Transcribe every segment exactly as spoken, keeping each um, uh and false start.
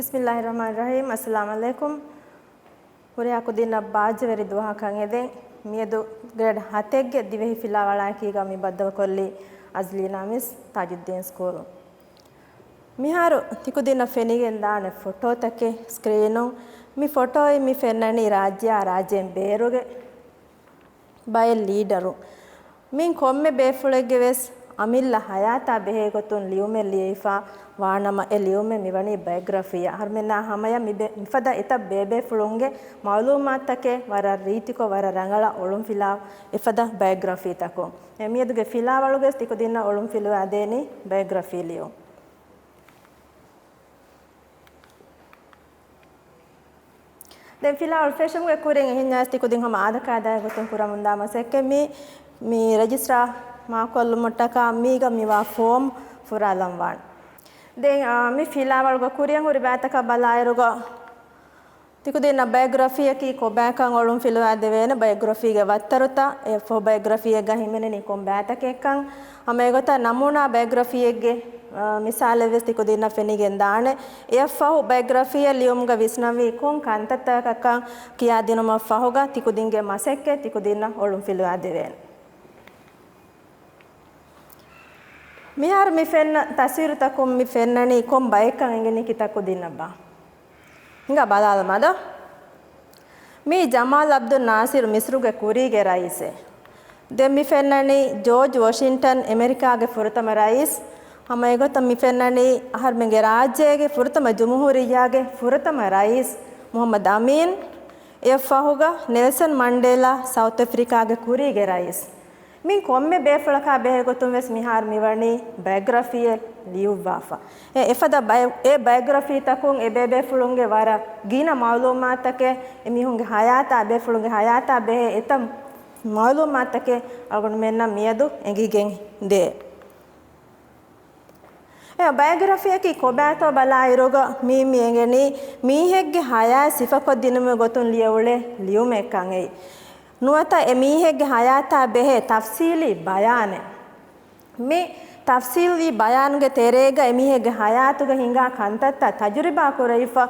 ބިސްމިއްލާހި ރަޙްމާނި ރަޙީމް. އައްސަލާމު ޢަލައިކުމް. ހުރިހާ ކުދިންނަށް ބާއްޖަވެރި ދުވަހަކަށް އެދެން. މިއަދު ގްރޭޑް ހަތެއްގެ ދިވެހި ފިލާވަޅާއެކީގަ މި ބައްދަލުކޮށްލީ އަޒްލީނާ މިސް ތާޖުއްދީން ސްކޫލު. މިހާރު ތިކުދިންނަށް ފެނިގެން ދާނެ ފޮޓޯތަކެއް ސްކްރީނުން. މި ފޮޓޯއިން މި ފެންނަނީ ރާއްޖެއާ ރާއްޖޭން ބޭރުގެ ބައެއް ލީޑަރު. މިން ކޮންމެ ބޭފުޅެއްގެ ވެސް އަމިއްލަ ހަޔާތާ ބެހޭ ގޮތުން ލިޔުމެއް ލިޔެފާ ވާނަމަ، އެ ލިޔުމެއް މިވަނީ ބަޔޮގްރަފީއާ. އަހަރުމެންނާ ހަމަޔަށް މި ބެ-، މިފަދަ އެތައް ބޭބޭފުޅުންގެ މައުލޫމާތަކެއް ވަރަށް ރީތިކޮށް ވަރަށް ރަނގަޅަށް އޮޅުންފިލާ އެފަދަ ބަޔޮގްރަފީތަކުން. އެ މިއަދުގެ ފިލާވަޅުގެ ތިކުދިންނަށް އޮޅުންފިލުވާދޭނީ ބަޔޮގްރަފީ ލިޔުން. ދެން ފިލާވަޅު ފެށުމުގެ ކުރިން އެހެންޏާސް ތިކުދިން ހަމަ އާދަކާދާގެ ގޮތުން ކުރަމުންދާ މަސައްކަތް މި، މި ރެޖިސްޓްރާ މާކޮށްލުމަށްޓަކާ މީގަ މިވާ ފޯމް ފުރާލަންވާން. ދެން، އާ، މި ފިލާވަޅުގެ ކުރިއަށް ހުރި ބައިތަކަށް ބަލާއިރުގަ، ތިކުދިންނަށް ބަޔޮގްރަފީއަކީ ކޮބާކަން އޮޅުންފިލުވާދެވޭނެ، ބަޔޮގްރަފީގެ ވައްތަރުތައް، އެއަށްފަހު ބަޔޮގްރަފީއެއްގަ ހިމެނެނީ ކޮން ބައިތަކެއްކަން، ހަމަ އެގޮތަށް ނަމޫނާ ބަޔޮގްރަފީއެއްގެ، އާ، މިސާލެއްވެސް ތިކުދިންނަށް ފެނިގެން ދާނެ. އެއަށްފަހު ބަޔޮގްރަފީއެއް ލިޔުމުގަ ވިސްނަންވީ ކޮން ކަންތައްތަކަކަން ކިޔާދިނުމަށްފަހުގަ ތިކުދިންގެ މަސައްކަތް ތިކުދިންނަށް އޮޅުންފިލުވާދެވޭނެ. މިހާރު މި ފެންނަ ތަސްވީރުތަކުން މި ފެންނަނީ ކޮން ބައެއްކަން އެނގެނީ ކިތައް ކުދިންނަށްބާ؟ ހިނގާ ބަލާލަމާ ދޯ. މީ ޖަމާލް އަބްދުލް ނާސިރު މިސްރުގެ ކުރީގެ ރައީސެއް. ދެން މި ފެންނަނީ ޖޯޖް ވޮޝިންޓަން އެމެރިކާގެ ފުރަތަމަ ރައީސް. ހަމަ އެގޮތަށް މި ފެންނަނީ އަހަރުމެންގެ ރާއްޖޭގެ ފުރަތަމަ ޖުމްހޫރިއްޔާގެ ފުރަތަމަ ރައީސް މުޙައްމަދު އަމީން. އެއަށްފަހުގަ ނެލްސަން މަންޑޭލާ ސައުތު އެފްރިކާގެ ކުރީގެ ރައީސް. މިން ކޮންމެ ބޭފުޅަކާ ބެހޭގޮތުން ވެސް މިހާރު މިވަނީ ބަޔޮގްރަފީއެއް ލިޔުއްވާފަ. އެ އެފަދަ ބަޔޮ-، އެ ބަޔޮގްރަފީތަކުން އެ ބޭބޭފުޅުންގެ ވަރަށް ގިނަ މައުލޫމާތަކެއް، އެ މީހުންގެ ހަޔާތާ، ބޭފުޅުންގެ ހަޔާތާ ބެހޭ އެތައް މައުލޫމާތަކެއް އަޅުގަނޑުމެންނަށް މިއަދު އެނގިގެން ދޭ. އެ ބަޔޮގްރަފީއަކީ ކޮބާތޯ ބަލާއިރުގަ މީ މި އެނގެނީ މީހެއްގެ ހަޔާތް ސިފަކޮށްދިނުމުގެ ގޮތުން ލިޔެއުޅޭ ލިޔުމެއްކަން އެއީ. ނުވަތަ އެ މީހެއްގެ ހަޔާތާ ބެހޭ ތަފްސީލީ ބަޔާނެއް. މި ތަފްސީލީ ބަޔާނުގެ ތެރޭގަ އެ މީހެއްގެ ހަޔާތުގަ ހިނގާ ކަންތައްތައް ތަޖުރިބާ ކުރެވިފަ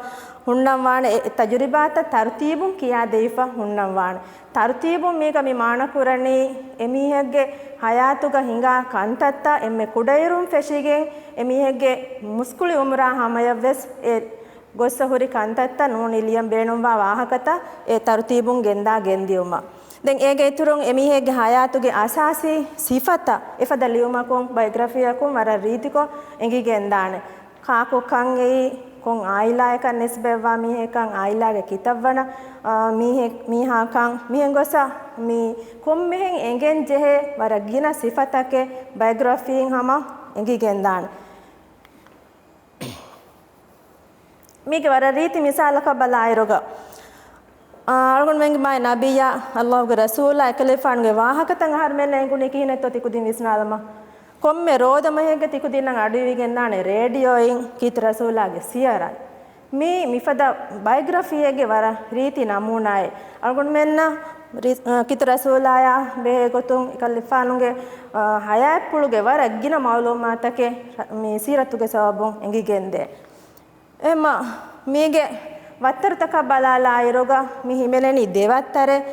ހުންނަންވާނެ، އެ ތަޖުރިބާތައް ތަރުތީބުން ކިޔާދެވިފަ ހުންނަންވާނެ. ތަރުތީބުން މީގަ މި މާނަކުރަނީ، އެމީހެއްގެ ހަޔާތުގަ ހިނގާ ކަންތައްތައް އެންމެ ކުޑައިރުން ފެށިގެން، އެމީހެއްގެ މުސްކުޅި އުމުރާ ހަމަޔަށްވެސް އެ ގޮއްސަ ހުރި ކަންތައްތައް ނޫނީ ލިޔަން ބޭނުންވާ ވާހަކަތައް އެ ތަރުތީބުން ގެންދާ ގެންދިއުމަށް. ދެން އޭގެ އިތުރުން އެމީހެއްގެ ހަޔާތުގެ އަސާސީ ސިފަތައް އެފަދަ ލިޔުމަކުން ބަޔޮގްރަފީއަކުން ވަރަށް ރީތިކޮށް އެނގިގެންދާނެ. ކާކު ކަން އެއީ، ކޮން އާއިލާއަކަށް ނިސްބަތްވާ މީހެއްކަން، އާއިލާގެ ކިތައްވަނަ، އާ، މީހެއް، މީހާކަން، މިހެން ގޮސް މި ކޮންމެހެން އެނގެން ޖެހޭ ވަރަށް ގިނަ ސިފަތަކެއް ބަޔޮގްރަފީން ހަމަ އެނގިގެންދާނެ. މީގެ ވަރަށް ރީތި މިސާލަކަށް ބަލާއިރުގަ، އާ، އަޅުގަނޑުމެންގެ މާތް ނަބިއްޔާ، ﷲ ގެ ރަސޫލާ އެކަލޭގެފާނުގެ ވާހަކަތައް އަހަރުމެންނަށް އެނގުނީ ކިހިނެއްތޯ ތިކުދިން ވިސްނާލަމާ. ކޮންމެ ރޯދަމަހެއްގަ ތިކުދިންނަށް އަޑުއިވިގެންދާނެ ރޭޑިއޯއިން ކީރިތި ރަސޫލާގެ ސިޔަރާ. މީ މިފަދަ ބަޔޮގްރަފީއެއްގެ ވަރަށް ރީތި ނަމޫނާއެއް. އަޅުގަނޑުމެންނަށް ރި-، އަ، ކީރިތި ރަސޫލާއާ ބެހޭގޮތުން އެކަލޭގެފާނުގެ، އަ، ހަޔާތްޕުޅުގެ ވަރަށް ގިނަ މައުލޫމާތަކެއް މި ސީރަތުގެ ސަބަބުން އެނގިގެންދޭ. އެހެންމަ މީގެ ވައްތަރުތަކަށް ބަލާލާއިރުގަ މި ހިމެނެނީ ދެ ވައްތަރެއް.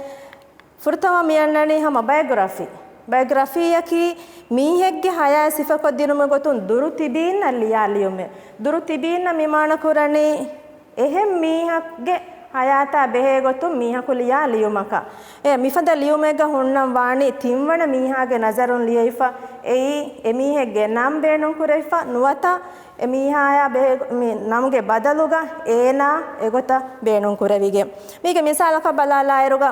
ފުރަތަމަ މިއަންނަނީ ހަމަ ބަޔޮގްރަފީ. ބަޔޮގްރަފީއަކީ މީހެއްގެ ހަޔާތް ސިފަކޮށްދިނުމުގެ ގޮތުން ދުރު ތިބީންނަށް ލިޔާ ލިޔުމެއް. ދުރު ތިބީންނަށް މި މާނަކުރަނީ އެހެން މީހެއްގެ ހަޔާތާ ބެހޭގޮތުން މީހަކު ލިޔާ ލިޔުމަކަށް. އެ މިފަދަ ލިޔުމެއްގަ ހުންނަން ވާނީ ތިންވަނަ މީހާގެ ނަޒަރުން ލިޔެވިފަ އެއީ އެމީހެއްގެ ނަން ބޭނުންކުރެވިފަ ނުވަތަ އެ މީހާޔާ ބެހޭ މި ނަމުގެ ބަދަލުގަ އޭނާ އެގޮތަށް ބޭނުންކުރެވިގެން. މީގެ މިސާލަކަށް ބަލާލާއިރުގަ،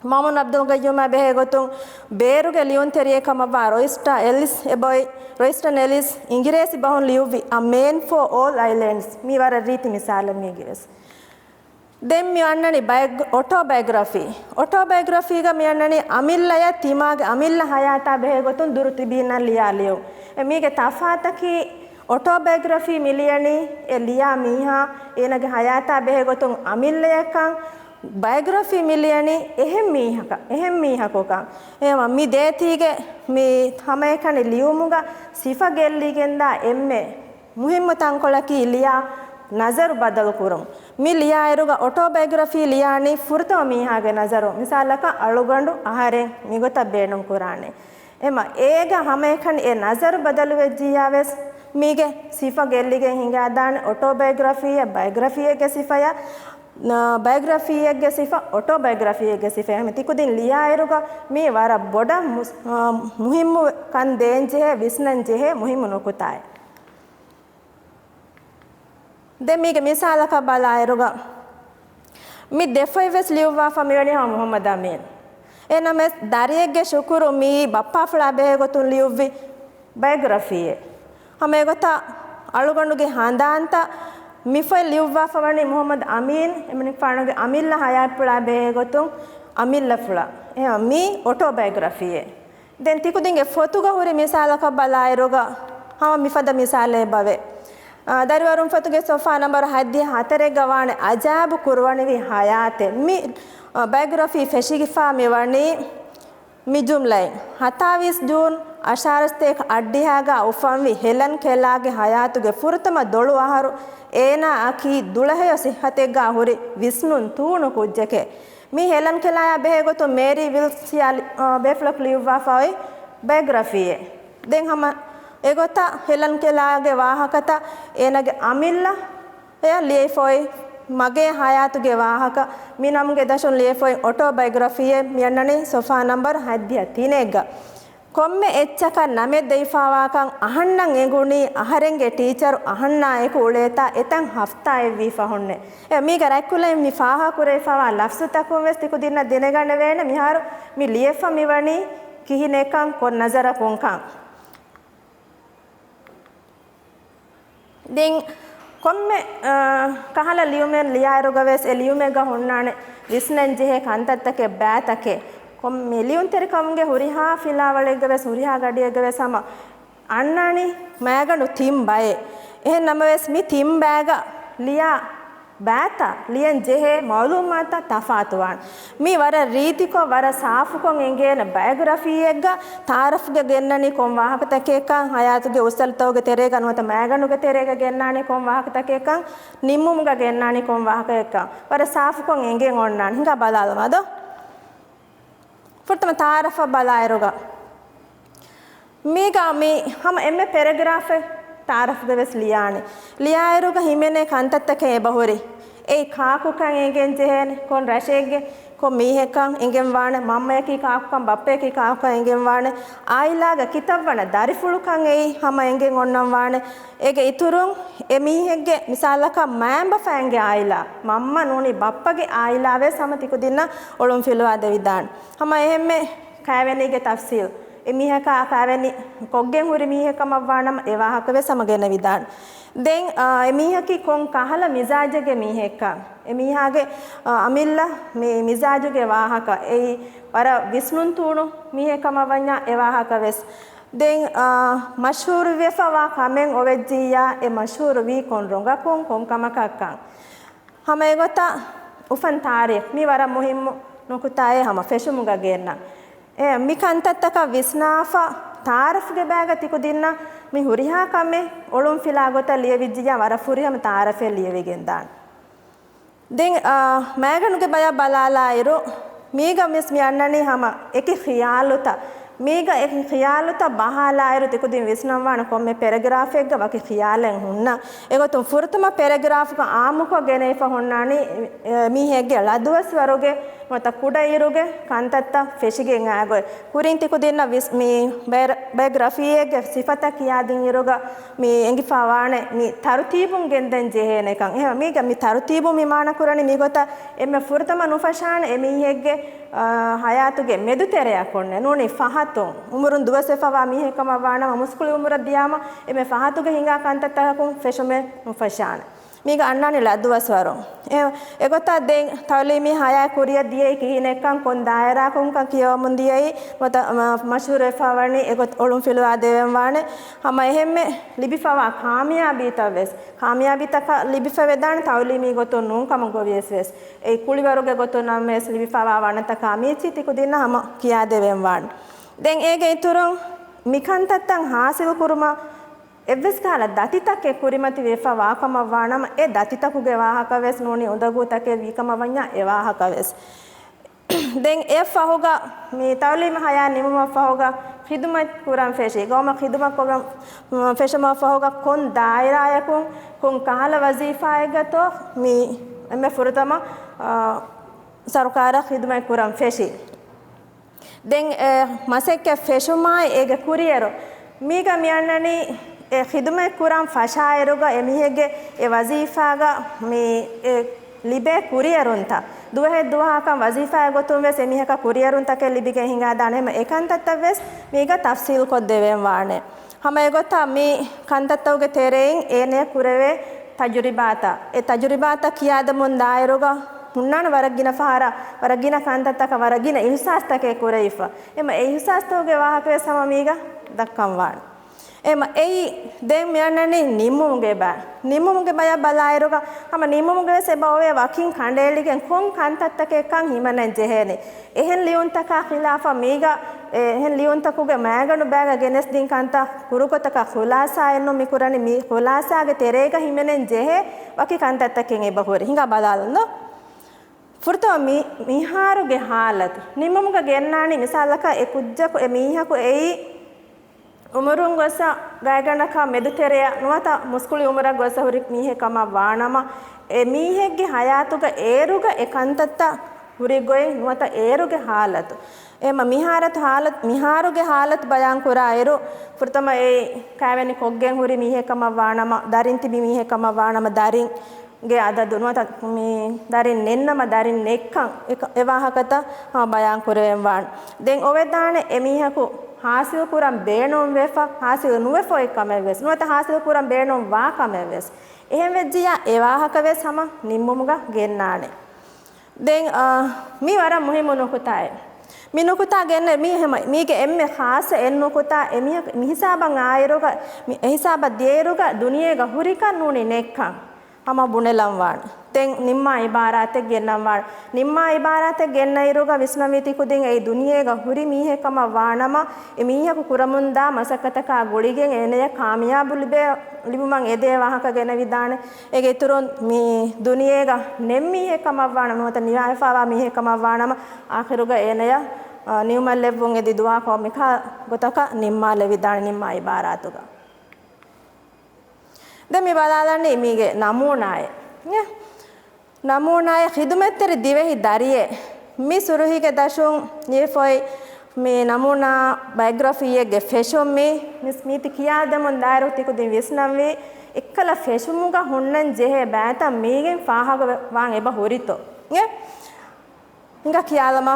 މައުމޫން އަބްދުލް ގައްޔޫމާ ބެހޭގޮތުން ބޭރުގެ ލިޔުންތެރިއެއް ކަމަށްވާ ރޮއިސްޓާ އެލިސް އެބޮތް، ރޮއިސްޓަން އެލިސް އިނގިރޭސި ބަހުން ލިޔުއްވި A Man for All Islands މީ ވަރަށް ރީތި މިސާލެއް މީގެވެސް. ދެން މި އަންނަނީ ބަޔޮ-، އޮޓޯބަޔޮގްރަފީ. އޮޓޯބަޔޮގްރަފީގަ މި އަންނަނީ އަމިއްލަޔަށް ތިމާގެ އަމިއްލަ ހަޔާތާ ބެހޭގޮތުން ދުރު ތިބީންނަށް ލިޔާ ލިޔުން. އެ މީގެ ތަފާތަކީ އޮޓޯބަޔޮގްރަފީ މި ލިޔަނީ އެ ލިޔާ މީހާ އޭނަގެ ހަޔާތާ ބެހޭގޮތުން އަމިއްލަޔަށްކަން، ބަޔޮގްރަފީ މި ލިޔަނީ އެހެން މީހަކަށް، އެހެން މީހަކުކަން. އެހެންވީމަ މި ދޭތީގެ މި ހަމައެކަނި ލިޔުމުގަ ސިފަ ގެއްލިގެންދާ އެންމެ މުހިއްމު ތަންކޮޅަކީ ލިޔާ ނަޒަރު ބަދަލު ކުރުން. މި ލިޔާއިރުގަ އޮޓޯބަޔޮގްރަފީ ލިޔާނީ ފުރަތަމަ މީހާގެ ނަޒަރު. މިސާލަކަށް އަޅުގަނޑު އަހަރެން މިގޮތަށް ބޭނުން ކުރާނެ. އެމަ އޭގަ ހަމައެކަނި އެ ނަޒަރު ބަދަލުވެއްޖިއްޔާވެސް މީގެ ސިފަ ގެއްލިގެން ހިނގާދާނެ. އޮޓޯބަޔޮގްރަފީއެއް ބަޔޮގްރަފީއެއްގެ ސިފަޔަށް، ނަ، ބަޔޮގްރަފީއެއްގެ ސިފަ އޮޓޯބަޔޮގްރަފީއެއްގެ ސިފަޔަށް. މި ތިކުދިން ލިޔާއިރުގަ މީ ވަރަށް ބޮޑަށް މުސް-، އާ، މުހިއްމު ކަން ދޭންޖެހޭ، ވިސްނަންޖެހޭ މުހިއްމު ނުކުތާއެއް. ދެން މީގެ މިސާލަކަށް ބަލާއިރުގަ، މި ދެފޮތް ވެސް ލިޔުއްވާފަ މިވަނީ ހަމަ މުހައްމަދު އަމީން. އެހެންނަމަވެސް، ދަރިއެއްގެ ޝުކުރު މިއީ ބައްޕާފުޅާ ބެހޭ ގޮތުން ލިޔުއްވި ބަޔޮގްރަފީއެއް. ހަމަ އެގޮތަށް އަޅުގަނޑުގެ ހަނދާންތައް މިފޮތް ލިޔުއްވާފަ ވަނީ މުހައްމަދު އަމީން އެމަނިކުފާނުގެ އަމިއްލަ ހަޔާތްޕުޅާ ބެހޭ ގޮތުން އަމިއްލަފުޅަށް. އެހެން މީ އޮޓޯބަޔޮގްރަފީއެއް. ދެން ތިކުދިންގެ ފޮތުގަ ހުރި މިސާލަކަށް ބަލާއިރުގަ، ހަމަ މިފަދަ މިސާލެއް އެބަވޭ. އާ، ދަރިވަރުން ފޮތުގެ ސޮފްހާ ނަންބަރު ހަތްދިހަ ހަތަރެއްގަ ވާނެ އަޖާބު ކުރުވަނިވި ހަޔާތެއް. މި، އާ، ބަޔޮގްރަފީ ފެށިގެފާ މިވަނީ މި ޖުމްލައިން. ހަތާވީސް ޖޫން އަށާރަސްތޭކަ އަށްޑިހާގަ އުފަންވި ހެލަން ކެލާގެ ހަޔާތުގެ ފުރަތަމަ ދޮޅު އަހަރު އޭނާއަކީ ދުޅަހެޔޮ ސިއްހަތެއްގަ ހުރި ވިސްނުން ތޫނު ކުއްޖެކޭ. މި ހެލަން ކެލާޔާ ބެހޭ ގޮތުން މޭރީ ވިލްސް ކިޔާ ލި-، އާ، ބޭފުޅަކު ލިޔުއްވާފަ އޮތް ބަޔޮގްރަފީއެއް. ދެން ހަމަ އެގޮތަށް ހެލަން ކެލާގެ ވާހަކަތައް އޭނާގެ އަމިއްލަޔަށް ލިޔެފަ އޮތް މަގޭ ހަޔާތުގެ ވާހަކަ މި ނަމުގެ ދަށުން ލިޔެފަ އޮތް އޮޓޯބަޔޮގްރަފީއެއް މި އަންނަނީ ސޮފްހާ ނަންބަރު ހަތްދިހަ ތިނެއްގަ. ކޮންމެ އެއްޗަކަށް ނަމެއް ދެވިފާވާކަން އަހަންނަށް އެނގުނީ، އަހަރެންގެ ޓީޗަރު އަހަންނާ އެކު އުޅޭތާ އެތަން ހަފްތާއެއްވީ ފަހުންނޭ. އެ، މީގަ ރަތްކުލައިން މި ފާހަގަކުރެވިފާވާ ލަފްޒުތަކުން ވެސް ތިކުދިންނަށް ދެނެގަނެވޭނެ މިހާރު މި ލިޔެފަ މިވަނީ ކިހިނެއްކަން، ކޮން ނަޒަރަކުންކަން. ދެން ކޮންމެ، އާ، ކަހަލަ ލިޔުމެއް ލިޔާއިރުގަ ވެސް އެ ލިޔުމެއްގަ ހުންނާނެ ވިސްނަން ޖެހޭ ކަންތައްތަކެއް ބާތަކެއް. ކޮންމެ ލިޔުންތެރިކަމުގެ ހުރިހާ ފިލާވަޅެއްގަ ވެސް، ހުރިހާ ގަޑިއެއްގަ ވެސް ހަމަ އަންނާނީ މައިގަނޑު ތިން ބައެއް. އެހެން ނަމަވެސް މި ތިން ބައިގަ ލިޔާ ބާތައް، ލިޔަން ޖެހޭ މައުލޫމާތުތައް ތަފާތުވާނެ. މީ ވަރަށް ރީތިކޮށް، ވަރަށް ސާފުކޮށް އެނގޭނެ ބަޔޮގްރަފީއެއްގަ ތައާރަފްގަ ގެންނަނީ ކޮން ވާހަކަތަކެއްކަން، ހަޔާތުގެ އުސަލުތަކުގެ ތެރޭގަ ނުވަތަ މައިގަނޑުގެ ތެރޭގަ ގެންނާނީ ކޮން ވާހަކަތަކެއްކަން، ނިންމުމުގަ ގެންނާނީ ކޮން ވާހަކައެއްކަން ވަރަށް ސާފުކޮށް އެނގެން އޮންނާނެ. ހިނގާ ބަލާލަމާ ދޯ. ފުރަތަމަ ތައާރަފަށް ބަލާއިރުގަ، މީގަ މި ހަމަ އެންމެ ޕެރެގްރާފެއް ތައާރަފްގަ ވެސް ލިޔާނެ. ލިޔާއިރުގަ ހިމެނޭ ކަންތައްތަކެއް އެބަހުރި. އެއީ ކާކުކަން އެނގެން ޖެހޭނެ، ކޮން ރަށެއްގެ، ކޮން މީހެއްކަން އެނގެން ވާނެ، މަންމަޔަކީ ކާކުކަން، ބައްޕަޔަކީ ކާކުކަން އެނގެން ވާނެ، އާއިލާގަ ކިތައްވަނަ ދަރިފުޅުކަން އެއީ ހަމަ އެނގެން އޮންނަން ވާނެ. އޭގެ އިތުރުން އެ މީހެއްގެ މިސާލަކަށް މައިންބަފައިންގެ އާއިލާ، މަންމަ ނޫނީ ބައްޕަގެ އާއިލާ ވެސް ހަމަ ތިކުދިންނަށް އޮޅުން ފިލުވާ ދެވިދާނެ. ހަމަ އެހެންމެ ކައިވެނީގެ ތަފްސީލް، އެ މީހަކާ ކައިވެނި ކޮށްގެން ހުރި މީހެއް ކަމަށް ވާނަމަ، އެ ވާހަކަ ވެސް ހަމަ ގެނެވިދާނެ. ދެން، އާ، އެ މީހަކީ ކޮން ކަހަލަ މިޒާޖެއްގެ މީހެއްކަން، އެ މީހާގެ، އާ، އަމިއްލަ މި މިޒާޖުގެ ވާހަކަ، އެއީ ވަރަށް ވިސްނުން ތޫނު މީހެއް ކަމަށް ވަންޏާ އެ ވާހަކަ ވެސް. ދެން، އާ، މަޝްހޫރުވެފަވާ ކަމެއް އޮވެއްޖިއްޔާ، އެ މަޝްހޫރުވީ ކޮން ރޮނގަކުން ކޮން ކަމަކަށްކަން. ހަމަ އެގޮތަށް އުފަން ތާރީޚް މި ވަރަށް މުހިއްމު ނުކުތާއެއް ހަމަ ފެށުމުގަ ގެންނަން. އެ، މި ކަންތައްތަކަށް ވިސްނާފަ، ތާރަފްގެ ބައިގަ ތިކުދިންނަށް މި ހުރިހާ ކަމެއް އޮޅުން ފިލާ ގޮތަށް ލިޔެވިއްޖިއްޔާ ވަރަށް ފުރިހަމަ ތާރަފެއް ލިޔެވިގެންދާނެ. ދެން، އާ، މައިގަނޑުގެ ބަޔަށް ބަލާލާއިރު، މީގަ ވެސް މި އަންނަނީ ހަމަ އެކި ޚިޔާލުތައް. މީގަ އެކި ޚިޔާލުތައް ބަހާލާއިރު ތިކުދިން ވިސްނަންވާނެ ކޮންމެ ޕެރެގްރާފެއްގަ ވަކި ޚިޔާލެއް ހުންނަ. އެގޮތުން ފުރަތަމަ ޕެރެގްރާފްގަ އާއްމުކޮށް ގެނެވިފަ ހުންނާނީ، އެ، މީހެއްގެ ޅަދުވަސްވަރުގެ ނުވަތަ ކުޑައިރުގެ ކަންތައްތައް ފެށިގެން އާގޮތް. ކުރިން ތިކުދިންނަށް ވިސް-، މި ބަޔަ-، ބަޔޮގްރަފީއެއްގެ ސިފަތައް ކިޔާދިން އިރުގަ މި އެނގިފާވާނެ މި ތަރުތީބުން ގެންދަން ޖެހޭނެކަން. އެހެން މީގަ މި ތަރުތީބު މި މާނަ ކުރަނީ މިގޮތަށް އެންމެ ފުރަތަމަ ނުފަށާނެ އެ މީހެއްގެ، އާ، ހަޔާތުގެ މެދުތެރެއަކުންނެ ނޫނީ ފަހަތުން. އުމުރުން ދުވަސްވެފަވާ މީހެއް ކަމަށް ވާނަމަ މުސްކުޅި އުމުރަށް ދިޔާމަ އެންމެ ފަހަތުގަ ހިނގާ ކަންތައްތަކަކުން ފެށުމެއް ނުފަށާނެ. މީގަ އަންނާނީ ޅަދުވަސްވަރު. އެ، އެގޮތަށް ދެން ތައުލީމީ ހަޔާތް ކުރިއަށް ދިޔައީ ކިހިނެއްކަން ކޮން ދާއިރާއަކުންކަން ކިޔަވަމުން ދިޔައީ ނުވަތަ، މަ-، މަޝްހޫރުވެފަ ވަނީ އެގޮތަށް އޮޅުން ފިލުވާ ދެވެން ވާނެ. ހަމަ އެހެންމެ ލިބިފަވާ ކާމިޔާބީތައް ވެސް، ކާމިޔާބީތަކަށް ލިބިފަ ވެދާނެ ތައުލީމީ ގޮތުން ނޫން ކަމަށް ގޮވިޔަސް ވެސް. އެ ކުޅިވަރުގެ ގޮތުން ނަމަވެސް ލިބިފަވާ ވަނަތަކާ މީޗީ ތިކުދިންނަށް ހަމަ ކިޔާދެވެން ވާނެ. ދެން އޭގެ އިތުރުން މިކަންތައްތައް ހާސިލް ކުރުމަށް އެއްވެސް ކަހަލަ ދަތިތަކެއް ކުރިމަތިވެފަ ވާކަމަށް ވާނަމަ، އެ ދަތިތަކުގެ ވާހަކަވެސް ނޫނީ އުނދަގޫތަކެއް ވީކަމަށް ވަންޏާ އެ ވާހަކަވެސް. ދެން އެ ފަހުގަ މި ތައުލީމު ހަޔާތް ނިމުމަށް ފަހުގަ ޚިދުމަތް ކުރަން ފެށި، ގައުމަށް ޚިދުމަތް ކުރަން ފެށުމަށް ފަހުގަ ކޮން ދާއިރާއަކުން ކޮން ކަހަލަ ވަޒީފާއެއްގަތޯ މި އެންމެ ފުރަތަމަ، އާ، ސަރުކާރަށް ޚިދުމަތް ކުރަން ފެށި. ދެން އެ މަސައްކަތް ފެށުމާއި އޭގެ ކުރިއެރު މީގަ މިއަންނަނީ އެ ޚިދުމަތް ކުރަން ފަށާއިރުގަ އެ މީހެއްގެ އެ ވަޒީފާގަ މި އެ ލިބޭ ކުރިއެރުންތައް. ދުވަހެއް ދުވަހަކަށް ވަޒީފާއެއް ގޮތުން ވެސް އެ މީހަކަށް ކުރިއެރުންތަކެއް ލިބިގެން ހިނގާދާނެ. އެމަ އެ ކަންތައްތައް ވެސް މީގަ ތަފްސީލް ކޮށްދެވެން ވާނެ. ހަމަ އެގޮތަށް މި ކަންތައްތަކުގެ ތެރެއިން އޭނަޔަށް ކުރެވޭ ތަޖުރިބާތައް، އެ ތަޖުރިބާތައް ކިޔާދެމުން ދާއިރުގަ ހުންނާނެ ވަރަށް ގިނަ ފަހަރަށް، ވަރަށް ގިނަ ކަންތައްތަކަށް، ވަރަށް ގިނަ އިހުސާސްތަކެއް ކުރެވިފަ. އެމަ އެ އިހުސާސްތަކުގެ ވާހަކަވެސް ހަމަ މީގަ ދައްކަން ވާނެ. އެމަ އެއީ ދެން މިއަންނަނީ ނިންމުމުގެ ބަޔަށް. ނިންމުމުގެ ބަޔަށް ބަލާއިރުގަ ހަމަ ނިންމުމުގެ ވެސް އެބަ އޮވޭ ވަކިން ކަނޑައެޅިގެން ކޮން ކަންތައްތަކެއްކަން ހިމެނެން ޖެހޭނެ. އެހެން ލިޔުންތަކާ ޚިލާފަށް މީގަ، އެ، އެހެން ލިޔުންތަކުގެ މައިގަނޑު ބައިގަ ގެނެސްދިން ކަންތައް ކުރުކޮތަކަށް ޚުލާސާއެއްނު މި ކުރަނީ. މި ޚުލާސާގެ ތެރޭގަ ހިމެނެން ޖެހޭ ވަކި ކަންތައްތަކެއް އެބަ ހުރި. ހިނގާ ބަލާލަން ދޯ. ފުރަތަމަ މި، މިހާރުގެ ހާލަތު. ނިންމުމުގަ ގެންނާނީ މިސާލަކަށް އެ ކުއްޖަކު އެ މީހަކު އެއީ އުމުރުން ގޮސް ގާތްގަނޑަކަށް މެދުތެރެއަށް ނުވަތަ މުސްކުޅި އުމުރަށް ގޮސް ހުރި މީހެއް ކަމަށް ވާނަމަ، އެ މީހެއްގެ ހަޔާތުގަ އޭރުގަ އެ ކަންތައްތައް ހުރި ގޮތް ނުވަތަ އޭރުގެ ހާލަތު. އެމަ މިހާރަތު ހާލަތު، މިހާރުގެ ހާލަތު ބަޔާން ކުރާ އިރު، ފުރަތަމަ އެ ކައިވެނި ކޮށްގެން ހުރި މީހެއް ކަމަށް ވާނަމަ، ދަރިން ތިބި މީހެއް ކަމަށް ވާނަމަ، ދަރިން ގެ އަދަދު ނުވަތަ މި ދަރިން ނެތްނަމަ ދަރިން ނެތްކަން އެ ކަ-، އެ ވާހަކަތައް، އާ، ބަޔާން ކުރެވެން ވާނެ. ދެން އޮވެދާނެ އެ މީހަކު ހާސިލް ކުރަން ބޭނުން ވެފަ، ހާސިލް ނުވެފަ އޮތް ކަމެއް ވެސް، ނުވަތަ ހާސިލް ކުރަން ބޭނުން ވާ ކަމެއް ވެސް. އެހެން ވެއްޖިއްޔާ އެ ވާހަކަ ވެސް ހަމަ ނިންމުމުގަ ގެންނާނެ. ދެން، އާ، މީ ވަރަށް މުހިއްމު ނުކުތާއެއް. މި ނުކުތާ ގެންނަ މީ ހަމަ، މީގެ އެންމެ ޚާއްޞަ އެއް ނުކުތާ އެ މީހަކު މި ހިސާބަށް އާއިރުގަ، މި އެ ހިސާބަށް ދިޔައިރުގަ ދުނިޔޭގަ ހުރިކަން ނޫނީ ނެތްކަން. ހަމަ ބުނެލަން ވާނެ. ދެން ނިންމާ އިބާރާތެއް ގެންނަން ވާނެ. ނިންމާ އިބާރާތެއް ގެންނައިރުގަ ވިސްނަންވީ ތިކުދިން އެއީ ދުނިޔޭގަ ހުރި މީހެއް ކަމަށް ވާނަމަ، އެ މީހަކު ކުރަމުންދާ މަސައްކަތަކާ ގުޅިގެން އޭނަޔަށް ކާމިޔާބު ލިބޭ، ލިބުމަށް އެދޭ ވާހަކަ ގެނެވިދާނެ. އޭގެ އިތުރުން މި ދުނިޔޭގަ ނެތް މީހެއް ކަމަށް ވާނަމަ، ނުވަތަ ނިވާވެފަވާ މީހެއް ކަމަށް ވާނަމަ، އާޚިރުގަ އޭނަޔަށް، އާ، ނިމުމަށް ލެއްވުން އެދި ދުވާކޮށް މިކާ ގޮތަކަށް ނިންމާލެވިދާނެ ނިންމާ އިބާރާތުގަ. ދެން މި ބަލާލަނީ މީގެ ނަމޫނާއެއް. އެ ނަމޫނާއެއް ޚިދުމަތްތެރި ދިވެހި ދަރިއެއް. މި ސުރުހީގެ ދަށުން ލިޔެފައި މި ނަމޫނާ ބަޔޮގްރަފީއެއްގެ ފެށުން މި، މިސް މީތި ކިޔާދެމުން ދާއިރު ތިކުދިން ވިސްނަންވީ އެއްކަލަ ފެށުމުގަ ހުންނަން ޖެހޭ ބައިތައް މީގެން ފާހަގަ ވެ-، ވާން އެބަ ހުރިތޯ؟ އެ ހިނގާ ކިޔާލަމާ.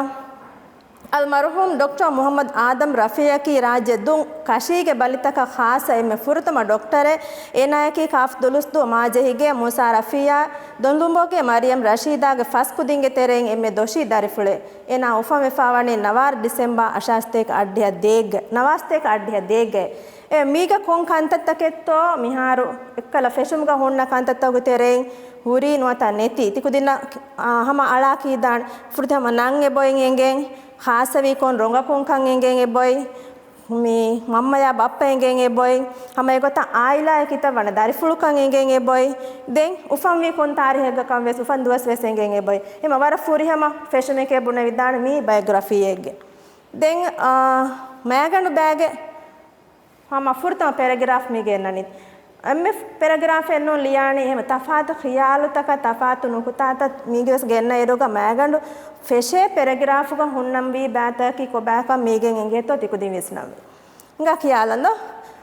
އަލްމަރުޙޫމް ޑޮކްޓަރ މުޙައްމަދު އާދަމް ރަފީޢަކީ ރާއްޖެ ދުން ކަށީގެ ބަލިތަކަށް ޚާއްޞަ އެންމެ ފުރަތަމަ ޑޮކްޓަރެއް. އޭނާއަކީ ކާފަ ދުލުސްދޫ މާޖެހިގެ މޫސާ ރަފީޢާ، ދޮންލުނބޮގެ މަރިޔަމް ރަޝީދާގެ ފަސް ކުދިންގެ ތެރެއިން އެންމެ ދޮށީ ދަރިފުޅެއް. އޭނާ އުފަންވެފާވަނީ ނަވާރަ ޑިސެމްބަރ އަށާސްތޭކަ އަށްޑިހަ ދޭއްގަ، ނަވާސްތޭކަ އަށްޑިހަ ދޭއްގަ. އެ މީގަ ކޮން ކަންތައްތަކެއްތޯ މިހާރު އެއްކަލަ ފެށުމުގަ ހުންނަ ކަންތައްތަކުގެ ތެރެއިން ހުރީ ނުވަތަ ނެތީ؟ ތިކުދިންނަށް، އާ، ހަމަ އަޅާ ކީދާނެ. ފުރަތަމަ ނަން އެބޮތް އެނގެން، ޚާއްޞަވީ ކޮން ރޮނގަކުންކަން އެނގެން އެބޮތް، މި މަންމަޔާ ބައްޕަ އެނގެން އެބޮތް، ހަމަ އެގޮތަށް އާއިލާއެއް ކިތައް ވަނަ ދަރިފުޅުކަން އެނގެން އެބޮތް، ދެން އުފަންވީ ކޮން ތާރީހެއްގަކަން ވެސް، އުފަން ދުވަސް ވެސް އެނގެން އެބޮތް. ހަމަ ވަރަށް ފުރިހަމަ ފެށުމެކޭ ބުނެވިދާނެ މީ ބަޔޮގްރަފީއެއްގެ. ދެން، އާ، މައިގަނޑު ބައިގެ ހަމަ ފުރަތަމަ ޕެރެގްރާފް މި ގެންނަނީ. އެންމެ ޕެރެގްރާފެއް ނޫން ލިޔާނީ އެހެން ތަފާތު ޚިޔާލުތަކަށް، ތަފާތު ނުކުތާތައް މީގެވެސް ގެންނަ އިރުގަ މައިގަނޑު ފެށޭ ޕެރެގްރާފުގަ ހުންނަންވީ ބައިތަކަކީ ކޮބާކަން މީގެން އެނގޭތޯ ތިކުދިން ވިސްނަންވީ. ހިނގާ ކިޔާލަން ދޯ.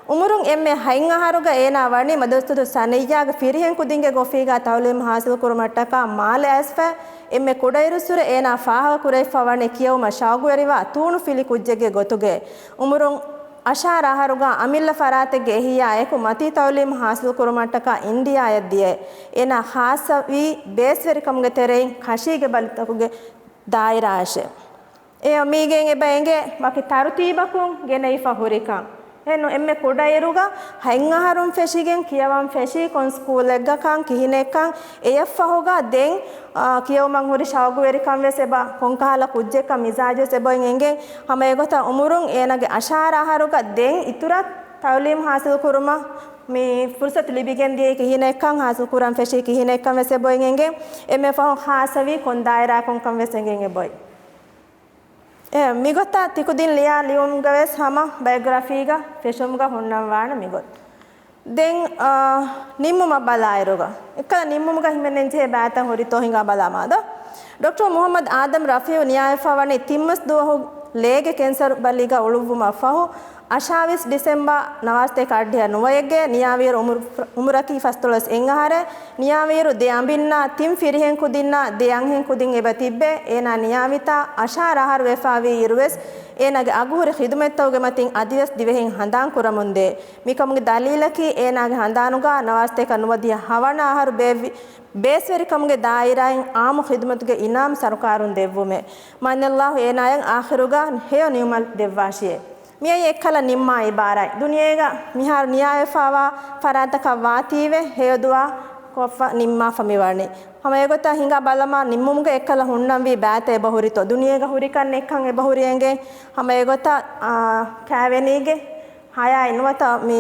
އުމުރުން އެންމެ ހަތް އަހަރުގަ އޭނާ ވަނީ މަދްރަސަތު ސަނައްޔާގެ ފިރިހެން ކުދިންގެ ގޮފީގަ ތައުލީމު ހާސިލް ކުރުމަށްޓަކާ މާލެ އައިސްފަ، އެންމެ ކުޑައިރުއްސުރެ އޭނާ ފާހަގަ ކުރެވިފަ ވަނީ ކިޔެވުމަށް ޝައުގުވެރިވާ ތޫނުފިލި ކުއްޖެއްގެ ގޮތުގައި. އުމުރުން އަށާރަ އަހަރުގަ އަމިއްލަ ފަރާތެއްގެ އެހީއާ އެކު މަތީ ތައުލީމު ހާސިލް ކުރުމަށްޓަކާ އިންޑިއާއަށް ދިޔައެ. އޭނާ ޚާއްޞަވީ ބޭސްވެރިކަމުގެ ތެރެއިން ކަށީގެ ބަލިތަކުގެ ދާއިރާއަށެ. އެ މީގެން އެބަ އެނގޭ ވަކި ތަރުތީބަކުން ގެނެވިފަ ހުރިކަން. އެހެން އެންމެ ކުޑައިރުގަ ހަތް އަހަރުން ފެށިގެން ކިޔަވަން ފެށީ ކޮން ސްކޫލެއްގަކަން ކިހިނެއްކަން އެޔަށްފަހުގަ ދެން، އާ، ކިޔެވުމަށް ހުރި ޝައުގުވެރިކަން ވެސް އެބަ ކޮންކަހަލަ ކުއްޖެއްކަން މިޒާޖު ވެސް އެބައިން އެނގެން. ހަމަ އެގޮތަށް އުމުރުން އޭނާގެ އަށާރަ އަހަރުގަ ދެން އިތުރަށް ތައުލީމް ހާސިލް ކުރުމަށް މި ފުރުސަތު ލިބިގެން ދިޔައީ ކިހިނެއްކަން، ހާސިލް ކުރަން ފެށީ ކިހިނެއްކަން ވެސް އެބޮތް އެނގޭ. އެންމެ ފަހުން ޚާއްޞަވީ ކޮން ދާއިރާއަކުންކަން ވެސް އެނގޭ އެބޮތް. އެ، މިގޮތަށް ތިކުދިން ލިޔާ ލިޔުމުގަ ވެސް ހަމަ ބަޔޮގްރަފީގަ ފެށުމުގަ ހުންނަން ވާނެ މިގޮތް. ދެން، އާ، ނިންމުމަށް ބަލާއިރުގަ، އެއްކަލަ ނިންމުމުގަ ހިމެނެންޖެހޭ ބައިތައް ހުރިތޯ ހިނގާ ބަލާ މާދޯ. ޑޮކްޓަރ މުޙައްމަދު އާދަމް ރަފީޢު ނިޔާވެފަ ވަނީ ތިން މަސް ދުވަހު ލޭގެ ކެންސަރު ބަލީގަ އުޅުއްވުމަށް ފަހު، އަށާވީސް ޑިސެމްބަރ ނަވާސްތޭކަ އަށްޑިހަ ނުވައެއްގެ ނިޔާވިއިރު އުމުރު-، އުމުރަކީ ފަސްދޮޅަސް އެއް އަހަރެއް. ނިޔާވިއިރު ދެ އަނބިންނާ ތިން ފިރިހެން ކުދިންނާ ދެ އަންހެން ކުދިން އެބަ ތިއްބެ. އޭނާ ނިޔާވިތާ އަށާރަ އަހަރު ވެފާވީ އިރުވެސް، އޭނާގެ އަގުހުރި ޚިދުމަތްތަކުގެ މަތިން އަދިވެސް ދިވެހިން ހަނދާން ކުރަމުންދޭ. މިކަމުގެ ދަލީލަކީ، އޭނާގެ ހަނދާނުގަ ނަވާސްތޭކަ ނުވަދިހަ ހަވަނަ އަހަރު ބޭއްވި ބޭސްވެރިކަމުގެ ދާއިރާއިން އާއްމު ޚިދުމަތުގެ އިނާމް ސަރުކާރުން ދެއްވުމެވެ. މާތްﷲ އޭނާޔަށް އާޚިރުގަ ހެޔޮ ނިޢުމަތް ދެއްވާށިއެވެ. މިއީ އެއްކަލަ ނިންމާ އިބާރާތް. ދުނިޔޭގަ މިހާރު ނިޔާވެފަވާ ފަރާތަކަށް ވާތީވެ ހެޔޮ ދުޢާ ކޮށްފަ ނިންމާފަ މިވަނީ. ހަމަ އެގޮތަށް ހިނގާ ބަލަމާ، ނިންމުމުގަ އެއްކަލަ ހުންނަންވީ ބައިތައް އެބަހުރިތޯ؟ ދުނިޔޭގަ ހުރިކަން ނެތްކަން އެބަހުރި އެނގޭ. ހަމަ އެގޮތަށް، އާ، ކާވެނީގެ ހަޔާތް ނުވަތަ މި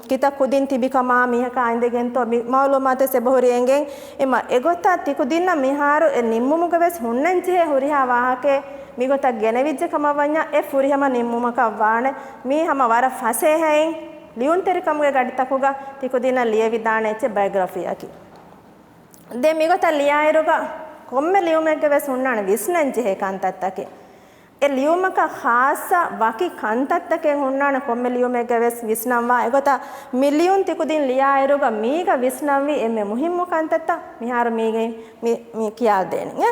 ކިތައް ކުދިން ތިބިކަމާ މީހަކާ އިނދެގެންތޯ މި މަޢުލޫމާތު ވެސް އެބަހުރި އެނގޭ. އެމަ އެގޮތަށް ތިކުދިންނަށް މިހާރު އެ ނިންމުމުގަ ވެސް ހުންނަންޖެހޭ ހުރިހާ ވާހަކައެއް މިގޮތަށް ގެނެވިއްޖެ ކަމަށް ވަންޏާ އެ ފުރިހަމަ ނިންމުމަކަށް ވާނެ. މީ ހަމަ ވަރަށް ފަސޭހައިން ލިޔުންތެރިކަމުގެ ގަޑިތަކުގަ ތިކުދިންނަށް ލިޔެވިދާނެ އެއްޗެއް ބަޔޮގްރަފީއަކީ. ދެން މިގޮތަށް ލިޔާއިރުގަ ކޮންމެ ލިޔުމެއްގަ ވެސް ހުންނާނެ ވިސްނަންޖެހޭ ކަންތައްތަކެއް. އެ ލިޔުމަކަށް ޚާއްޞަ ވަކި ކަންތައްތަކެއް ހުންނާނެ ކޮންމެ ލިޔުމެއްގަ ވެސް ވިސްނަންވާ. އެގޮތަށް މި ލިޔުން ތިކުދިން ލިޔާއިރުގަ މީގަ ވިސްނަންވީ އެންމެ މުހިއްމު ކަންތައްތައް މިހާރު މީގެ މި، މި ކިޔާދޭނެ. އެ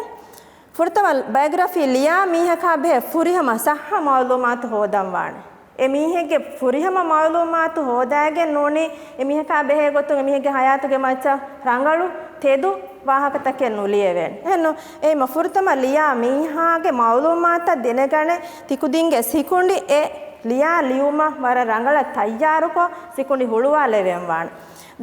ފުރަތަމަ ބަޔޮގްރަފީ ލިޔާ މީހަކާ ބެހޭ ފުރިހަމަ ސައްހަ މަޢުލޫމާތު ހޯދަންވާނެ. އެ މީހެއްގެ ފުރިހަމަ މަޢުލޫމާތު ހޯދާގެން ނޫނީ، އެ މީހަކާ ބެހޭ ގޮތުން އެ މީހެއްގެ ޙަޔާތުގެ މައްޗަށް ރަނގަޅު ތެދު ވާހަކަތަކެއް ނުލިޔެވޭނެ. އެހެންނު، އެހެންމަ ފުރަތަމަ ލިޔާ މީހާގެ މަޢުލޫމާތަށް ދެނެގަނެ، ތިކުދިންގެ ސިކުނޑި އެ ލިޔާ ލިޔުމަށް ވަރަށް ރަނގަޅަށް ތައްޔާރުކޮށް، ސިކުނޑި ހުޅުވާލެވެން ވާނެ.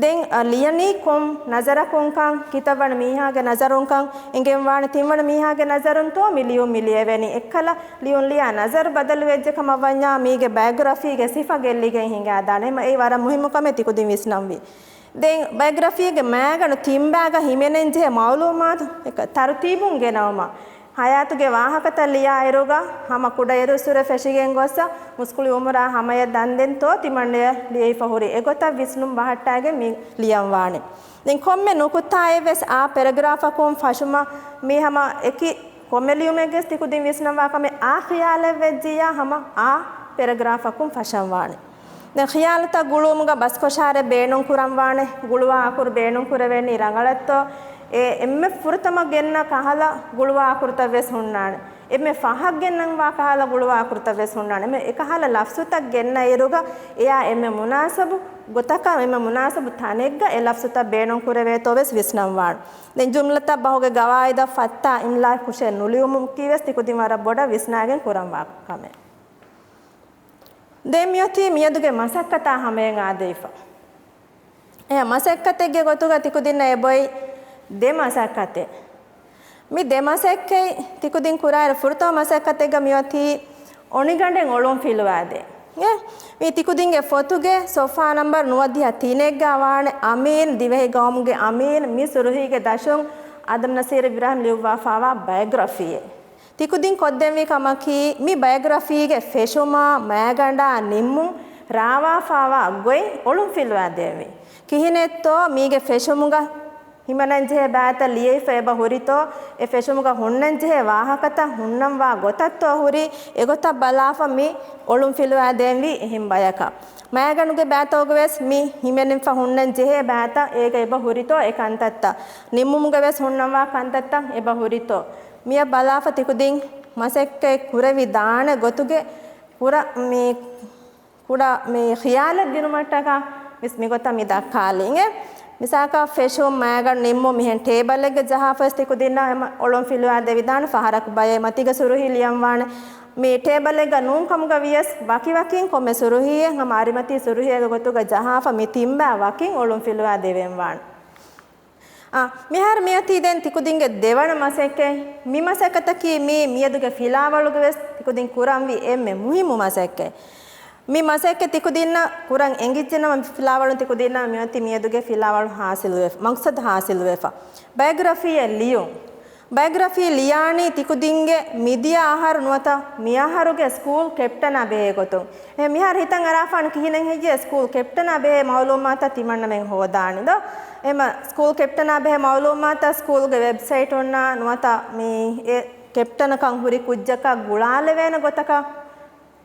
ދެން، އަ، ލިޔަނީ ކޮން ނަޒަރަކުންކަން، ކިތައްވަނަ މީހާގެ ނަޒަރުންކަން އެނގެންވާނެ، ތިންވަނަ މީހާގެ ނަޒަރުންތޯ މި ލިޔުން މި ލިޔެވެނީ. އެއްކަލަ ލިޔުން ލިޔާ ނަޒަރު ބަދަލުވެއްޖެ ކަމަށް ވަންޏާ، މީގެ ބަޔޮގްރަފީގެ ސިފަ ގެއްލިގެން ހިނގާދާނެ. އެމަ އެއީ ވަރަށް މުހިއްމު ކަމެއް ތިކުދިން ވިސްނަންވީ. ދެން ބަޔޮގްރަފީގެ މައިގަނޑު ތިންބާގަ ހިމެނެންޖެހޭ މަޢުލޫމާތު އެކަ ތަރުތީބުން ގެނައުމަށް، ޙަޔާތުގެ ވާހަކަތައް ލިޔާއިރުގަ ހަމަ ކުޑައިރުއްސުރެ ފެށިގެން ގޮއްސަ، މުސްކުޅި އުމުރާ ހަމަޔަށް ދަންދެންތޯ ތިމަންނަޔަށް ލިޔެފަ ހުރި އެގޮތަށް ވިސްނުން ބަހައްޓާގެން މި ލިޔަންވާނެ. ދެން ކޮންމެ ނުކުތާއެއްވެސް އާ ޕެރެގްރާފަކުން ފަށުމަށް މީ ހަމަ އެކި ކޮންމެ ލިޔުމެއްގެސް ތިކުދިން ވިސްނަންވާ ކަމެއް އާ ޚިޔާލެއް ވެއްޖިއްޔާ ހަމަ އާ ޕެރެގްރާފަކުން ފަށަންވާނެ. ދެން ޚިޔާލުތައް ގުޅުވުމުގަ ބަސްކޮށާރެއް ބޭނުން ކުރަންވާނެ. ގުޅުވާ އަކުރު ބޭނުން ކުރެވޭނީ ރަނގަޅަށްތޯ؟ އެ އެންމެ ފުރަތަމަ ގެންނަ ކަހަލަ ގުޅުވާ އަކުރުތައް ވެސް ހުންނާނެ. އެންމެ ފަހަށް ގެންނަންވާ ކަހަލަ ގުޅުވާ އަކުރުތައް ވެސް ހުންނާނެ. އެންމެ އެކަހަލަ ލަފްޒުތައް ގެންނަ އިރުގަ އެޔާ އެންމެ މުނާސަބު ގޮތަކަށް، އެންމެ މުނާސަބު ތަނެއްގަ އެ ލަފްޒުތައް ބޭނުން ކުރެވޭތޯ ވެސް ވިސްނަންވާނެ. ދެން ޖުމްލަތައް ބަހުގެ ގަވާއިދަށް ފައްތާ އިމްލާ ކުށެއް ނުލިޔުމަކީ ވެސް ތިކުދިން ވަރަށް ބޮޑަށް ވިސްނާގެން ކުރަންވާ ކަމެއް. ދެން މިއޮތީ މިއަދުގެ މަސައްކަތާ ހަމަޔަށް އާދެވިފަ. އެ މަސައްކަތެއްގެ ގޮތުގަ ތިކުދިންނަށް އެބޮތް ދެ މަސައްކަތެއް. މި ދެ މަސައްކަތް ތިކުދިން ކުރާއިރު، ފުރަތަމަ މަސައްކަތެއްގަ މިއޮތީ އޮނިގަނޑެއް އޮޅުން ފިލުވާދޭ. އެ، މި ތިކުދިންގެ ފޮތުގެ ސޮފްހާ ނަމްބަރު ނުވަދިހަ ތިނެއްގަ ވާނެ އަމީން، ދިވެހި ގައުމުގެ އަމީން، މި ސުރުހީގެ ދަށުން އާދަމް ނަސީރު އިބްރާހިމް ލިޔުއްވާފާވާ ބަޔޮގްރަފީއެއް. ތިކުދިން ކޮށްދެންވީ ކަމަކީ، މި ބަޔޮގްރަފީގެ ފެށުމާ، މައިގަނޑާ ނިންމުން ރާވާފާވާ ގޮތް އޮޅުން ފިލުވާދޭންވީ. ކިހިނެއްތޯ މީގެ ފެށުމުގަ ހިމަނަންޖެހޭ ބައިތައް ލިޔެފަ އެބަ ހުރިތޯ، އެ ފެށުމުގަ ހުންނަންޖެހޭ ވާހަކަތައް ހުންނަންވާ ގޮތަށްތޯ ހުރީ، އެގޮތަށް ބަލާފަ މި އޮޅުން ފިލުވާދޭންވީ އެހެން ބަޔަކަށް. މައިގަނޑުގެ ބައިތަކުގަ ވެސް މި ހިމެނިފަ ހުންނަން ޖެހޭ ބައިތައް އޭގަ އެބަ ހުރިތޯ އެ ކަންތައްތައް، ނިންމުމުގަ ވެސް ހުންނަންވާ ކަންތައްތައް އެބަ ހުރިތޯ، މިއަށް ބަލާފަ ތިކުދިން މަސައްކަތް ކުރެވިދާނެ ގޮތުގެ ކުޑަ މި، ކުޑަ މި ޚިޔާލެއް ދިނުމަށްޓަކާ ވެސް މިގޮތަށް މި ދައްކާލީ. އިނގޭ، މިސާލަކަށް ފެށުން، މައިގަނޑު ނިންމުން މިހެން ޓޭބަލެއްގަ ޖަހާފަ ވެސް ތިކުދިންނަށް އެމަ އޮޅުން ފިލުވާ ދެވިދާނެ. ފަހަރަކު ބައެއް މަތީގަ ސުރުހީ ލިޔަންވާނެ. މި ޓޭބަލެއްގަ ނޫން ކަމުގަ ވިޔަސް، ވަކިވަކިން ކޮންމެ ސުރުހީއެއް ހަމަ އަރިމަތީ ސުރުހީއެއްގެ ގޮތުގަ ޖަހާފަ މި ތިންބާ ވަކިން އޮޅުން ފިލުވާ ދެވެންވާނެ. އާ، މިހާރު މިއޮތީ ދެން ތިކުދިންގެ ދެވަނަ މަސައްކަތް. މި މަސައްކަތަކީ މީ މިއަދުގެ ފިލާވަޅުގަ ވެސް ތިކުދިން ކުރަންވީ އެންމެ މުހިއްމު މަސައްކަތް. މި މަސައްކަތް ތިކުދިންނަށް ކުރަން އެނގިއްޖެނަމަ، ފިލާވަޅުން ތިކުދިންނަށް މިއޮތީ މިއަދުގެ ފިލާވަޅު ހާސިލުވެފަ، މަގްސަދު ހާސިލުވެފަ. ބަޔޮގްރަފީއެއް ލިޔުން. ބަޔޮގްރަފީ ލިޔާނީ ތިކުދިންގެ މިދިޔަ އަހަރު ނުވަތަ މިއަހަރުގެ ސްކޫލް ކެޕްޓަނާ ބެހޭ ގޮތުން. އެ މިހާރު ހިތަށް އަރާފާން ކިހިނެއް ހެއްޔޭ ސްކޫލް ކެޕްޓަނާ ބެހޭ މައުލޫމާތަށް ތިމަންނަމެން ހޯދާނީ ދޯ؟ އެމަ ސްކޫލް ކެޕްޓަނާ ބެހޭ މައުލޫމާތަށް ސްކޫލްގެ ވެބްސައިޓުންނާ ނުވަތަ މި އެ ކެޕްޓަނަކަން ހުރި ކުއްޖަކަށް ގުޅާލެވޭނެ ގޮތަކަށް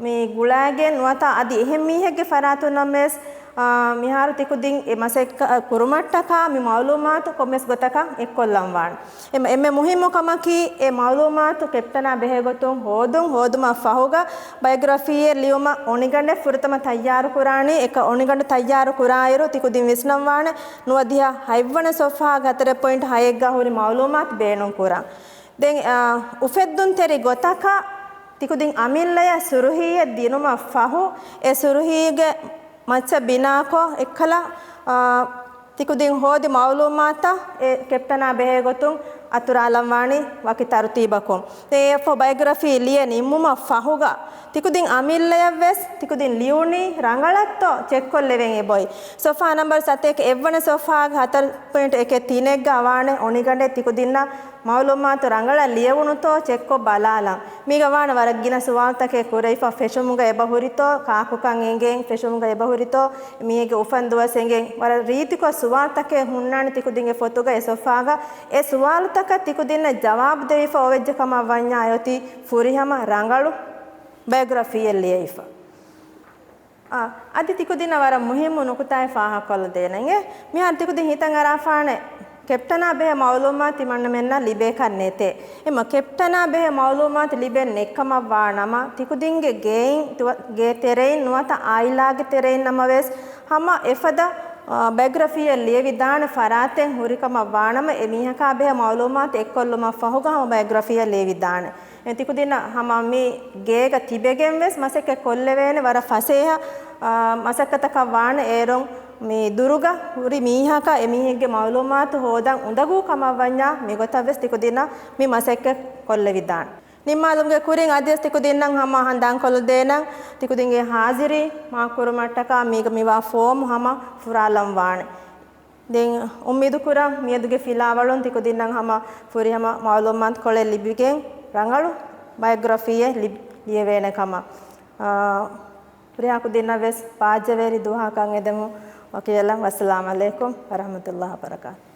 މި ގުޅާގެން ނުވަތަ އަދި އެހެން މީހެއްގެ ފަރާތުންނަށް ވެސް، އާ، މިހާރު ތިކުދިން އެ މަސައްކަތް ކުރުމަށްޓަކާ މި މައުލޫމާތު ކޮންމެސް ގޮތަކަށް އެއްކޮށްލަން ވާނެ. އެމަ، އެންމެ މުހިއްމު ކަމަކީ އެ މައުލޫމާތު ކެޕްޓަނާ ބެހޭ ގޮތުން ހޯދުން، ހޯދުމަށް ފަހުގަ ބަޔޮގްރަފީއެއް ލިޔުމަށް އޮނިގަނޑެއް ފުރަތަމަ ތައްޔާރު ކުރާނީ. އެކަ އޮނިގަނޑު ތައްޔާރު ކުރާއިރު ތިކުދިން ވިސްނަން ވާނެ ނުވަދިހަ ހަތްވަނަ ސޮފްހާގެ ހަތަރެއް ޕޮއިންޓް ހައެއްގަ ހުރި މައުލޫމާތު ބޭނުން ކުރަން. ދެން، އާ، އުފެއްދުންތެރި ގޮތަކަށް ތިކުދިން އަމިއްލަޔަށް ސުރުހީއެއް ދިނުމަށް ފަހު، އެ ސުރުހީގެ މައްޗަށް ބިނާކޮށް، އެއްކަލަ، އާ، ތިކުދިން ހޯދި މައުލޫމާތަށް އެ ކެޕްޓަނާ ބެހޭ ގޮތުން އަތުރާލަން ވާނީ ވަކި ތަރުތީބަކުން. ދެން އެއަށްފަހު ބަޔޮގްރަފީ ލިޔެ ނިންމުމަށް ފަހުގަ، ތިކުދިން އަމިއްލަޔަށްވެސް ތިކުދިން ލިޔުނީ ރަނގަޅަށްތޯ ޗެކްކޮށްލެވެން އެބައޮތް. ސޮފްހާ ނަމްބަރު ސަތޭކަ އެއްވަނަ ސޮފްހާގެ ހަތަރު ޕޮއިންޓް އެކެއް ތިނެއްގަ ވާނެ އޮނިގަނޑެއް ތިކުދިންނަށް މައުލޫމާތު ރަނގަޅަށް ލިޔެވުނުތޯ ޗެކްކޮށް ބަލާލަން. މީގަ ވާނެ ވަރަށް ގިނަ ސުވާލުތަކެއް ކުރެވިފަ، ފެށުމުގަ އެބަ ހުރިތޯ، ކާކުކަން އެނގެން، ފެށުމުގަ އެބަ ހުރިތޯ، މީގެ އުފަން ދުވަސް އެނގެން، ވަރަށް ރީތިކޮށް ސުވާލުތަކެއް ހުންނާނެ ތިކުދިންގެ ފޮތުގަ އެ ސޮފްހާގަ. އެ ސުވާލުތަކަށް ތިކުދިންނަށް ޖަވާބު ދެވިފަ އޮވެއްޖެ ކަމަށް ވަންޏާ އެއޮތީ ފުރިހަމަ ރަނގަޅު ބަޔޮގްރަފީއެއް ލިޔެވިފަ. އާ، އަދި ތިކުދިންނަށް ވަރަށް މުހިއްމު ނުކުތާއެއް ފާހަގަކޮށްލަދޭނަން. އެ، މިހާރު ތިކުދިން ހިތަށް އަރާފާނެ ކެޕްޓަނާ ބެހޭ މައުލޫމާތު ތިމަންނަމެންނަށް ލިބޭކަށް ނެތޭ. އެމަ ކެޕްޓަނާ ބެހޭ މައުލޫމާތު ލިބެން ނެތްކަމަށް ވާ ނަމަ، ތިކުދިންގެ ގެއިން ތުވަ-، ގޭ ތެރެއިން ނުވަތަ އާއިލާގެ ތެރެއިން ނަމަވެސް ހަމަ އެފަދަ، އާ، ބަޔޮގްރަފީއެއް ލިޔެވިދާނެ ފަރާތެއް ހުރިކަމަށް ވާނަމަ، އެ މީހަކާ ބެހޭ މައުލޫމާތު އެއްކޮށްލުމަށް ފަހުގަ ހަމަ ބަޔޮގްރަފީއެއް ލިޔެވިދާނެ. އެ ތިކުދިންނަށް ހަމަ މި ގޭގަ ތިބެގެން ވެސް މަސައްކަތް ކޮށްލެވޭނެ ވަރަށް ފަސޭހަ، އާ، މަސައްކަތަކަށް ވާނެ. އޭރުން މި ދުރުގަ ހުރި މީހަކަ އެ މީހެއްގެ މައުލޫމާތު ހޯދަން އުނދަގޫ ކަމަށް ވަންޏާ މިގޮތަށް ވެސް ތިކުދިންނަށް މި މަސައްކަތް ކޮށްލެވިދާނެ. ނިންމާލުމުގެ ކުރިން އަދިވެސް ތިކުދިންނަށް ހަމަ ހަނދާންކޮށްލަދޭނަން، ތިކުދިންގެ ހާޒިރީ މާކުރުމަށްޓަކާ މީގަ މިވާ ފޯމު ހަމަ ފުރާލަން ވާނެ. ދެން އުއްމީދު ކުރަން މިއަދުގެ ފިލާވަޅުން ތިކުދިންނަށް ހަމަ ފުރިހަމަ މައުލޫމާތުކޮޅެއް ލިބިގެން ރަނގަޅު ބަޔޮގްރަފީއެއް ލިބި-، ލިޔެވޭނެ ކަމަށް. އާ، ހުރިހާ ކުދިންނަށް ވެސް ބާއްޖަވެރި ދުވަހަކަށް އެދެމުން ވަކިވެލަން. ވައްސަލާމް އަލައިކުމް ވަރަހްމަތުﷲ ވަބަރަކާތު.